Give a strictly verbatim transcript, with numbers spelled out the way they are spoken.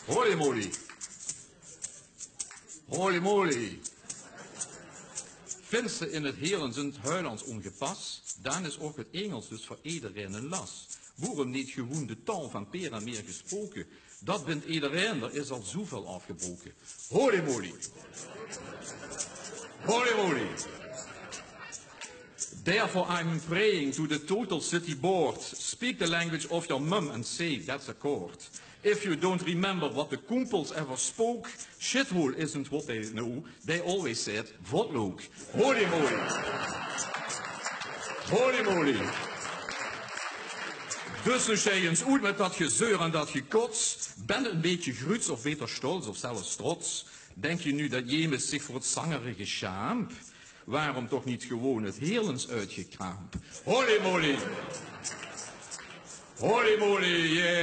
Holy moly. Holy moly. Vinste in 't Heerlens en 't Huilands ongepas, dan is ouch 't Ingels dus veur ederein 'n las. Woerum neet gewoen de taal vaan peer en meer gesproke? Dat bint ederein, d'r is al zoeväöl aofgebroke. Holy moly. Holy moly. Therefore I'm praying to the Total City Board. Speak the language of your mum and say that's a chord. If you don't remember what the Koempels ever spoke, shithole isn't what they know. They always said votlook. Holy moly. Holy moly. Dus noe sjei ins oet mèt dat gezeur en dat gekots. Bin e bitteke gruuts of beter sjtolts of zelfs trots. Dink geer noe dat Jemes ziech veur 't zangerige sjaamp? Woerum toch neet gewoen 't Heerlens oetgekraamp? Holy moly! Holy moly, yeah!